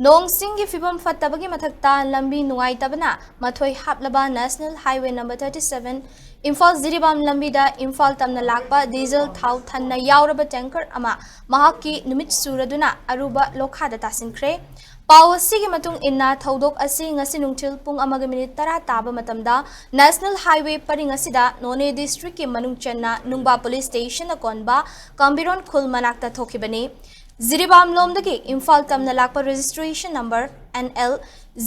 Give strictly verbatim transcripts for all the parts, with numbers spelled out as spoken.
ꯅꯣꯡ ꯁꯤꯡꯒꯤ ꯐꯤꯕꯝ ꯐꯠꯇꯕꯒꯤ ꯃꯊꯛꯇ ꯂꯝꯕꯤ ꯅꯨꯡꯉꯥꯏꯇꯕꯅ ꯃꯊꯣꯏ ꯍꯥꯞꯂꯕ National Highway number thirty seven Imphal Jiribam ꯂꯝꯕꯤꯗ ꯏꯝꯐꯥꯜ ꯇꯝꯅ ꯂꯥꯛꯄ ꯗꯤꯖꯜ ꯊꯥꯎ ꯊꯟꯅ ꯌꯥꯎꯔꯕ tanker ꯑꯃ ꯃꯍꯥꯛꯀꯤ ꯅꯨꯃꯤꯠ ꯁꯨꯔꯗꯨꯅ ꯑꯔꯨꯕ ꯂꯣꯈꯥꯗ ꯇꯥꯁꯤꯟꯈ꯭ꯔꯦ꯫ ꯄꯥꯎ ꯑꯁꯤꯒꯤ ꯃꯇꯨꯡ ꯏꯟꯅ, ꯊꯧꯗꯣꯛ ꯑꯁꯤ ꯉꯁꯤ ꯅꯨꯡꯊꯤꯜ ꯄꯨꯡ ꯑꯃꯒ ꯃꯤꯅꯤꯠ ꯇꯔꯥ ꯇꯥꯕ ꯃꯇꯝꯗ National Highway ꯄꯔꯤꯡ ꯑꯁꯤꯗ ꯅꯣꯅꯦ district ꯀꯤ ꯃꯅꯨꯡ ꯆꯟꯅ ꯅꯨꯡꯕꯥ police station ꯅ ꯀꯣꯟꯕ ꯀꯝꯕꯤꯔꯣꯟ ꯈꯨꯜ ꯃꯅꯥꯛꯇ ꯊꯣꯛꯈꯤꯕꯅꯤ꯫ ꯖꯤꯔꯤꯕꯥꯝ ꯂꯣꯝꯗꯒꯤ ꯏꯝꯐꯥꯜ ꯇꯝꯅ ꯂꯥꯛꯄ registration number N L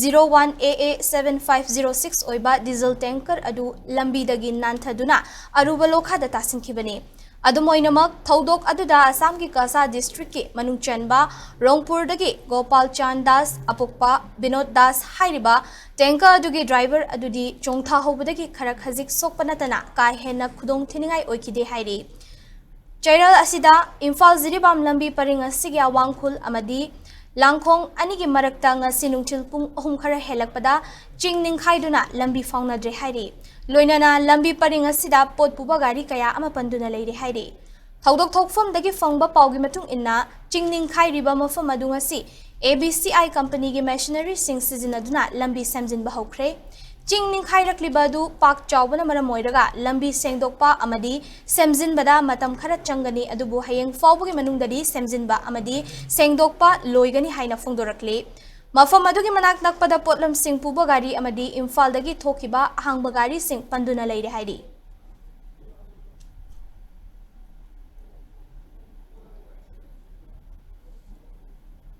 zero one A A seven five zero six ꯑꯣꯏꯕ ꯗꯤꯖꯜ tanker ꯑꯗꯨ ꯂꯝꯕꯤꯗꯒꯤ ꯅꯥꯟꯊꯗꯨꯅ ꯑꯔꯨꯕ ꯂꯣꯈꯥꯗ ꯇꯥꯁꯤꯟꯈꯤꯕꯅꯤ꯫ ꯑꯗꯨꯝ ꯑꯣꯏꯅꯃꯛ, ꯊꯧꯗꯣꯛ ꯑꯗꯨꯗ ꯑꯁꯥꯝꯒꯤ ꯀꯁꯥ district ꯀꯤ ꯃꯅꯨꯡ ꯆꯟꯕ ꯔꯣꯡꯄꯨꯔꯗꯒꯤ ꯒꯣꯄꯥꯜ ꯆꯥꯟ ꯗꯥꯁ, ꯑꯄꯣꯛꯄ ꯕꯤꯅꯣꯗ ꯗꯥꯁ ꯍꯥꯏꯔꯤꯕ tanker ꯑꯗꯨꯒꯤ driver ꯑꯗꯨꯗꯤ ꯆꯣꯡꯊꯍꯧꯕꯗꯒꯤ ꯈꯔ ꯈꯖꯤꯛ ꯁꯣꯛꯄ ꯅꯠꯇꯅ ꯀꯥ ꯍꯦꯟꯅ ꯈꯨꯗꯣꯡ ꯊꯤꯅꯤꯡꯉꯥꯏ ꯑꯣꯏꯈꯤꯗꯦ ꯍꯥꯏꯔꯤ꯫ ꯆꯩꯔꯥꯜ ꯑꯁꯤꯗ ꯏꯝꯐꯥꯜ ꯖꯤꯔꯤꯕꯥꯝ ꯂꯝꯕꯤ ꯄꯔꯤꯡ ꯑꯁꯤꯒꯤ ꯑꯋꯥꯡ ꯈꯨꯜ ꯑꯃꯗꯤ ꯂꯥꯡꯈꯣꯡ ꯑꯅꯤꯒꯤ ꯃꯔꯛꯇ ꯉꯁꯤ ꯅꯨꯡꯊꯤꯜ ꯄꯨꯡ ꯑꯍꯨꯝ ꯈꯔ ꯍꯦꯜꯂꯛꯄꯗ ꯆꯤꯡ ꯅꯤꯡꯈꯥꯏꯗꯨꯅ ꯂꯝꯕꯤ ꯐꯥꯎꯅꯗ꯭ꯔꯦ ꯍꯥꯏꯔꯤ꯫ ꯂꯣꯏꯅꯅ ꯂꯝꯕꯤ ꯄꯔꯤꯡ ꯑꯁꯤꯗ ꯄꯣꯠ ꯄꯨꯕ ꯒꯥꯔꯤ ꯀꯌꯥ ꯑꯃ ꯄꯟꯗꯨꯅ ꯂꯩꯔꯦ ꯍꯥꯏꯔꯤ꯫ ꯊꯧꯗꯣꯛ ꯊꯣꯛꯐꯝꯗꯒꯤ ꯐꯪꯕ ꯄꯥꯎꯒꯤ ꯃꯇꯨꯡ ꯏꯟꯅ, ꯆꯤꯡ ꯅꯤꯡꯈꯥꯏꯔꯤꯕ ꯃꯐꯝ ꯑꯗꯨ ꯉꯁꯤ A B C I company ꯒꯤ machinery ꯁꯤꯡ ꯁꯤꯖꯤꯟꯅꯗꯨꯅ ꯂꯝꯕꯤ ꯁꯦꯝꯖꯤꯟꯕ ꯍꯧꯈ꯭ꯔꯦ꯫ ꯆꯤꯡ ꯅꯤꯡꯈꯥꯏꯔꯛꯂꯤꯕ ꯑꯗꯨ ꯄꯥꯛ ꯆꯥꯎꯕꯅ ꯃꯔꯝ ꯑꯣꯏꯔꯒ ꯂꯝꯕꯤ ꯁꯦꯡꯗꯣꯛꯄ ꯑꯃꯗꯤ ꯁꯦꯝꯖꯤꯟꯕꯗ ꯃꯇꯝ ꯈꯔ ꯆꯪꯒꯅꯤ, ꯑꯗꯨꯕꯨ ꯍꯌꯦꯡ ꯐꯥꯎꯕꯒꯤ ꯃꯅꯨꯡꯗꯗꯤ ꯁꯦꯝꯖꯤꯟꯕ ꯑꯃꯗꯤ ꯁꯦꯡꯗꯣꯛꯄ ꯂꯣꯏꯒꯅꯤ ꯍꯥꯏꯅ ꯐꯣꯡꯗꯣꯔꯛꯂꯤ꯫ ꯃꯐꯝ ꯑꯗꯨꯒꯤ ꯃꯅꯥꯛ ꯅꯛꯄꯗ ꯄꯣꯠꯂꯝꯁꯤꯡ ꯄꯨꯕ ꯒꯥꯔꯤ ꯑꯃꯗꯤ ꯏꯝꯐꯥꯜꯗꯒꯤ ꯊꯣꯛꯈꯤꯕ ꯑꯍꯥꯡꯕ ꯒꯥꯔꯤꯁꯤꯡ ꯄꯟꯗꯨꯅ ꯂꯩꯔꯦ ꯍꯥꯏꯔꯤ꯫